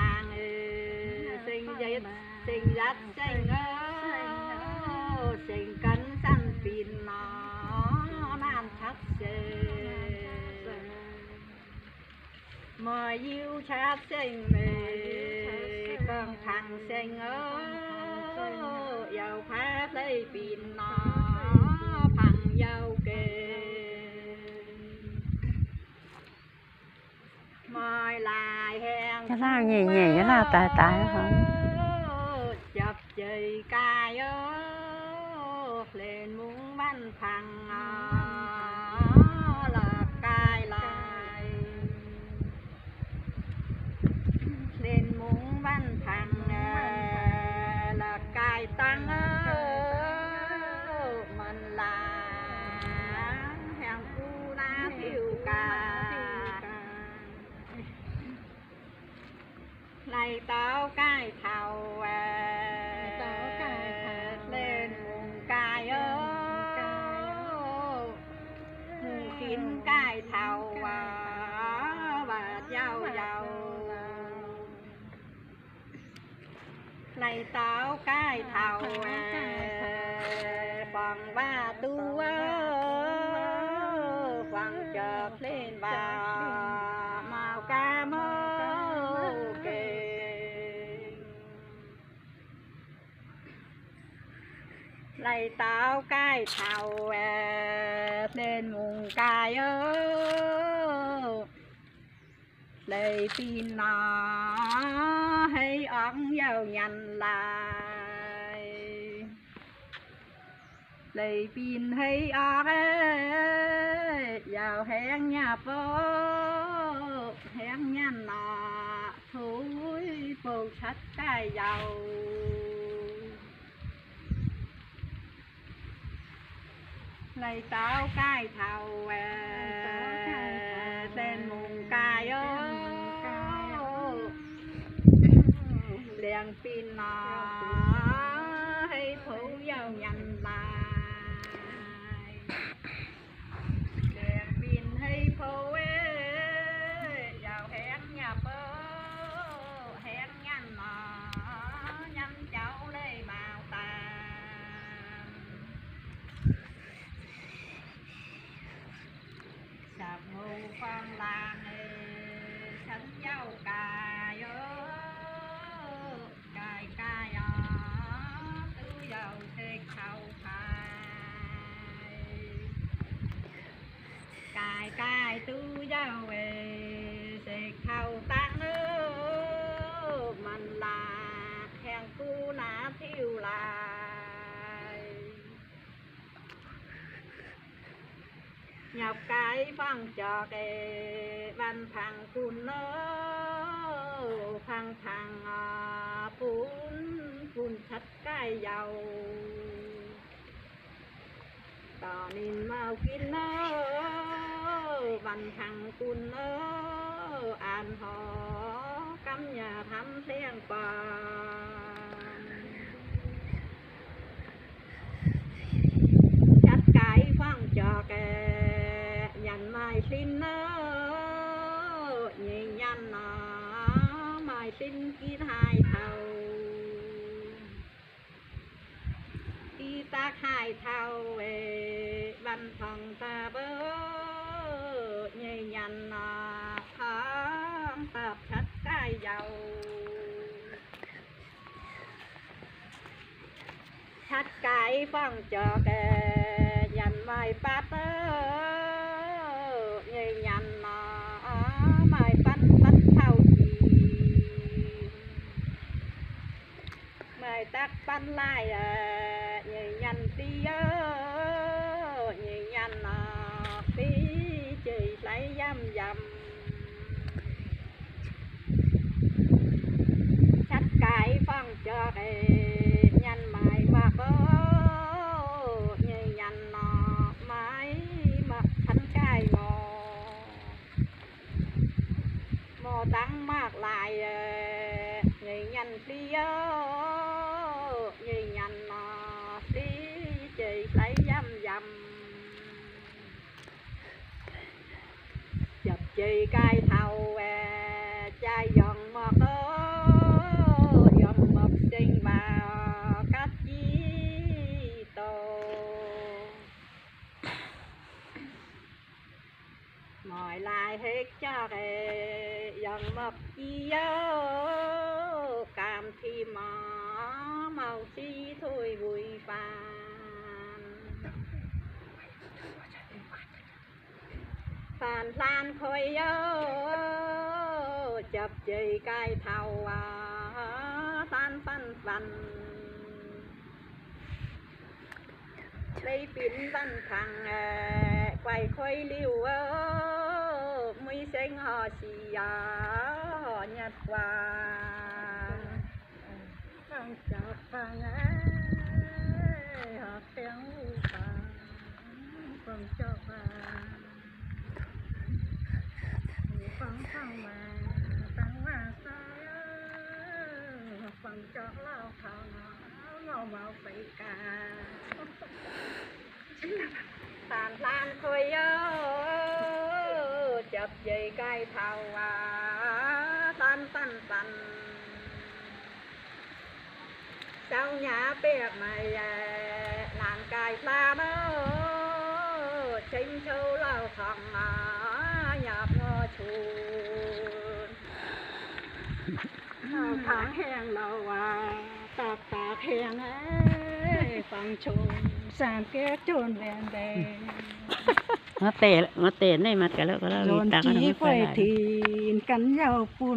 າງເອີ ເສັງຢັດ ເສັງຢັດ ເສັງເອີ ເສັງກັນສັນປິນໜໍ ນານທັກເຊີ ມາຢູຊາດເສັງເມ ກອງທັງເສັງເອີ ເຍົາພາໄລປິນໜໍ ພັງເຍົາເກ ມາຍລາຍແຮງ ຍາລາໃຫຍ່ໆ ຍາລາຕາຍໆ ເຮົາ ຈັບໃຈກາຍໂອ ເລນມຸງວັນພັງ ລະກາຍລາຍ ເລນມຸງວັນພັງ ລະກາຍຕັງ ມັນລາແຮງກູນາຜິວກາ ໄລເຕົ້າກາຍເຖົ້າ ເລນມຸງກາຍໂອ ມຸງກິນກາຍເຖົ້າ ບາດເຍົາເຍົາ ໄລເຕົ້າກາຍເຖົ້າ ຟັງວ່າຕູ ຟັງຈອກເລນວ່າ ມາວກາເມົາເກ ໄລເຕົ້າກາຍເຖົ້າ ເລນມຸງກາຍໂອ ໄລປີນໜໍ ໃຫ້ອອກເຍົາຍັນລາຍ ໄລປີນໃຫ້ອອກ ເອີ ເຍົາແຮງຍາໂປ ແຮງຍັນໜໍ ໂທຍໂປຊັດກາຍເຍົາ ໄລເຕົ້າກາຍເຖົ້າ ເອີ ເລນມຸງກາຍໂອ ລຽງປີນໜໍ ໃຫ້ໂພເຍົາຍັນລາຍ ລຽງປີນໃຫ້ໂພ ເອີ ເຍົາແຮງຍາໂປ ແຮງຍັນໜໍ ຍຳເຈົ້າເລີຍມາຕາມ ສາວໂມຟັງລາງເອີ ສັນເຍົາກາຍໂອ ກາຍກາຍອອ ຕູເຍົາເສກເຂົ້າພາຍ ກາຍກາຍຕູເຍົາເອີ ເສກເຂົ້າຕັງໂອ ມັນລາແຮງກູນາຜິວລາຍ ຫຍັບກາຍຟັງຈອກເອ ວັນພັງກຸນໂອ ພັງພັງອາປຸນ ປຸນຊັດກາຍເຍົາ ຕອນນິນມາວກິນໂອ ວັນພັງກຸນໂອ ອານຫໍກຳຍາທຳແທງປານ ຈັດກາຍຟັງຈອກເອ ຍັນມາຍຊິນເນ ເຍຍຍັນນະ ມາຍຊິນກິດຫາຍເທົາ ອີຕາກຫາຍເທົາເອ ວັນທອງຕາເບີ ເຍຍຍັນນະ ທອງຕາບຊັດກາຍເຍົາ. ຊັດກາຍຟັງຈອກເອີ ຍັນມາຍປັດເອີ ເຍຍຍັນນະ ມາຍປັດປັດເຂົ້າຈີ ມາຍຕັກປັດລາຍເອີ ເຍຍຍັນຕີເອີ ເຍຍຍັນນະ ຕີເຈີຍໄຫຼຢຳຢຳ. ຊັດກາຍຟັງຈອກເອ ຍັນມາຍມາໂກ ເຍຍຍັນນະ ມາຍມາຄັນກາຍມໍ ມໍຕັ້ງມາກຫຼາຍເອີ ເຍຍຍັນຕີເອີ ເຍຍຍັນນະ ຕີເຈີຍໄຫຼຢຳຢຳ. ຈັບເຈີຍກາຍເທົ້າແອ ຈາຍຢອງມອກໂອ ຫຼານຂ້ອຍເອີ ຈັບໃຈກາຍເຖົ້າວ່າ ຫຼານຝັນຝັນ ໄດ້ປິ່ນວັນຄັງ ແອ ໄກວຂ້ອຍລິວເອີ ມຸ້ຍເສັງຫໍເສຍ ຍາດກວ່າ ຟັງຈອກຟັງເອີຍ ຮອກສຽງຫູຟັງ ຟັງຈອກຟັງ ຟັງຟັງມາ ຟັງມາຊາຍເອີຍ ຟັງຈອກລາວຂາວໜາວ ເງົາເມົາໄປກາ ທ່ານ ທ່ານຂ້ອຍເອີ ຈັບໃຈກາຍເຖົ້າວ່າ ທ່ານປັນປັນ ເຈົ້າຫຍ້າແປກມາແລະ ນາງກາຍພລາເດີ ເຊັງເຊົາເລົ່າຂອງມາ ຫຍາບງໍຊູນ ເອົາທາງແຮງເລົ່າວ່າ ຕາກຕາກແຮງເອີຍ ຟັງຊົງ ສາມແກ້ວໂຈນແວນແບງ ມາແຕ່ ມາແຕ່ໃນມັດກະແລ້ວ ກະແລ້ວ ໂຈນຈີໄຟທີນກັນເຍົາປຸນ